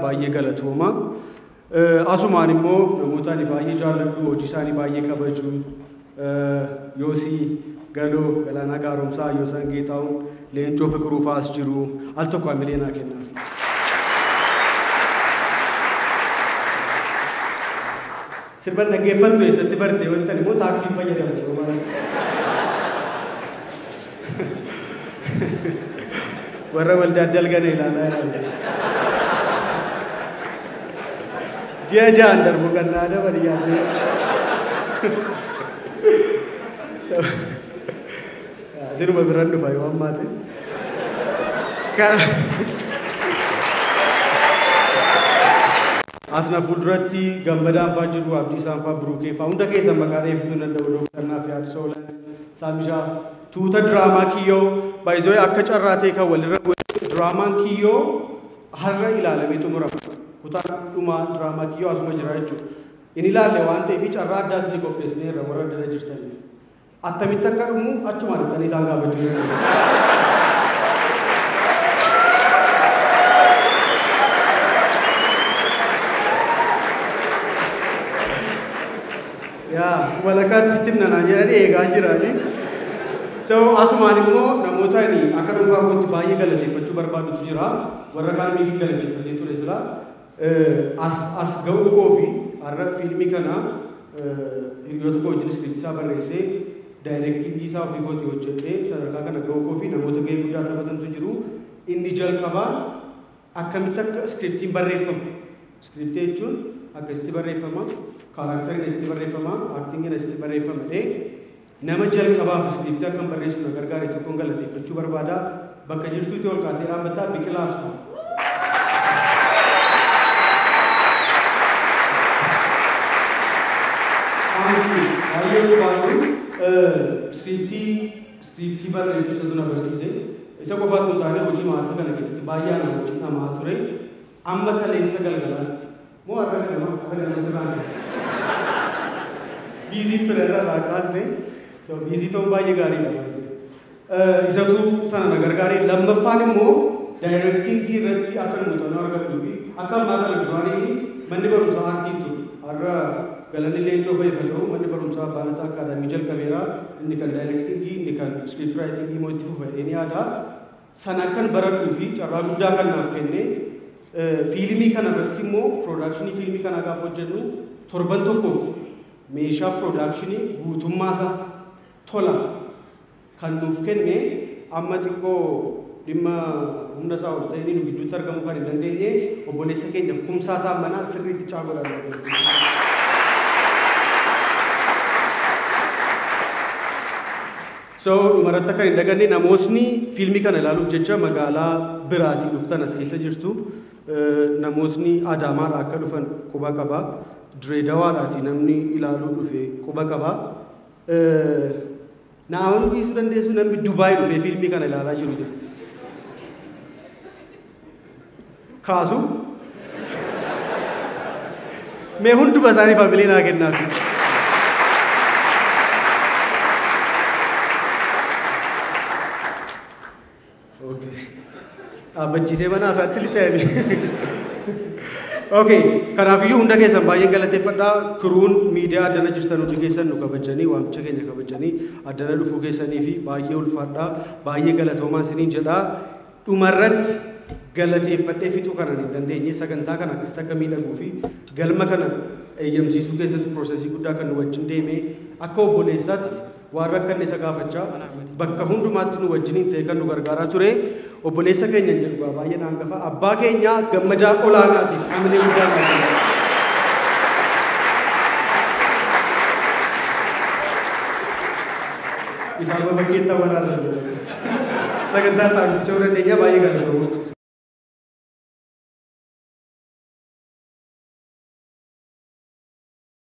Baay'ee galatooma. Asumaan immoo namoota ani baay'ee jaalladhu, hojii isaanii baay'ee kabaju, Yoosii Galoo, Galaanaa Gaaromsaa, Yoosan Geetahuun, Leencoo Fiqiruu fa'aas jiru. Al tokko hamilee naa kennaaf. Sirban dhaggeeffattu eessatti barte wantan immoo taaksiin fayyadamu yeroo baay'ee. Warra waldaa dalgana ilaalaa ilaalaa. Ji'a ja'an darbu kan naa dabali yaadne. Sinuma biraan dhufa yoo ammaate. Asna fuulduratti Gammadaan fa'aa jiru, Abdiisaan fa'aa, Biruukee fa'aa hunda keessan maqaa dheeffituu hin danda'u. Dooktar Naafiyaad Soolan, Saamishaa, tuuta diraamaa Kiyyoo baay'isoo akka carraa ta'e kan walirra bu'e diraamaan Kiyyoo har'a ilaalamee xumurama. Kutaan dhumaa diraamaa Kiyyoo asuma jira jechuudha. Inni ilaalle waan ta'eef carraa addaas ni qopheessineerra warra addana jirtaniif. Attamitti akka dhumu achumaan ittanii isaan gaafachuu danda'u. Yaa walakkaatti sitti himna naan jedhanii eegaa jirani. So asumaan immoo namoota ani akka dhuunfaa kootti baay'ee galateeffachuu barbaadutu jira. Warra kaan miikii galateeffatee ture sila. As ga'uu koo fi har'a fiilmii kana hiriyoota koo wajjin iskiriiptii isaa barreessee daayirektiingii isaa ofii kootii hojjedhee sadarkaa kana ga'uu koo fi namoota ga'ee guddaa taphatantu jiru. Inni jalqabaa akkamitti akka iskiriiptiin barreeffamu. Iskiriiptii jechuun akka itti barreeffama, kaaraakteriin itti barreeffama, aaktingiin itti barreeffama jedhee nama jalqabaaf iskiriiptii akkam barreessu na gargaare tokkoon galateeffachuu barbaada. Bakka jirtuutti ol kaatee dhaabbataa Biqilaa Asfaa. Baay'ee ulfaatu iskiriiptii barreessuu isatu na barsiise. Isa qofaatu hin taane hojii maartii kana keessatti baay'ee ana wajjin dhamaa ture. Amma kaleessa galgalaatti. Moo har'a ganama har'a ganama sirraan keessa. Biizii ture irra irraa kaasne. So biizii ta'uun baay'ee gaariidha. Isatu sana na gargaare. Lammaffaan immoo daayirektiingii irratti akka muuxannoo argadhuu fi akka ammaa kana duraanii manni barumsaa aartii ture. Har'a galanni Leencoo fayyada ta'u manni barumsaa Baanataa Akaadaamii jalqabeera. Inni kan daayirektiingii, inni kan iskiriipt raayitingii immoo itti fufa jedhee ni yaada. Sana akkan baradhuu fi carraa guddaa kan naaf kenne fiilmii kana irratti immoo piroodakshinii fiilmii kanaa gaafa hojjennu torban tokkoof meeshaa piroodakshinii guutummaa isaa tola kan nuuf kenne amma xiqqoo dhimma humna isaa ol ta'e nu gidduutti argamuu kan hin dandeenye obboleessa keenya Kumsaa Taammanaa sirriitti caagodhaan. So dhumarratti akka hin daganne namootni fiilmii kana ilaaluuf jecha magaalaa biraatii dhuftan as keessa jirtu. Namootni Adaamaadhaa akka dhufan quba qaba. Direedawaadhaatii namni ilaaluu dhufe quba qaba. Naawwan dhiisuu dandeessu namni Dubaay dhufee fiilmii kana ilaalaa jiru jira. Kaasu. Mee hunduma isaanii faamilee naa kennaafi. Dhaabbachiisee mana isaatti lixeeni. Okay, kanaafiyyuu hunda keessan baay'een galateeffadha. Kiruun miidiyaa addana jirtan hundi keessan nu kabajanii, waamicha keenya kabajanii addana dhufuu keessanii fi baay'ee ulfaadha. Baay'ee galatoomaa isiniin jedha. Dhumarratti galateeffadhee fixuu kanan hin dandeenye sagantaa kana akkasitti akka miidhaguu fi galma kana eeyyamsiisuu keessatti piroosesii guddaa kan nu wajjin deeme akka obboleessaatti waan rakkanne isa gaafachaa bakka hundumaatti nu wajjiniin ta'e kan nu gargaaraa ture obboleessa keenya hin jedhu baay'ee naan gafa abbaa keenya Gammadaa Olaanaatiif hamilee guddaa naa kenna. Isaan bakkeetti waraana. Sagantaa taa'u dandeenya baay'ee galatooma.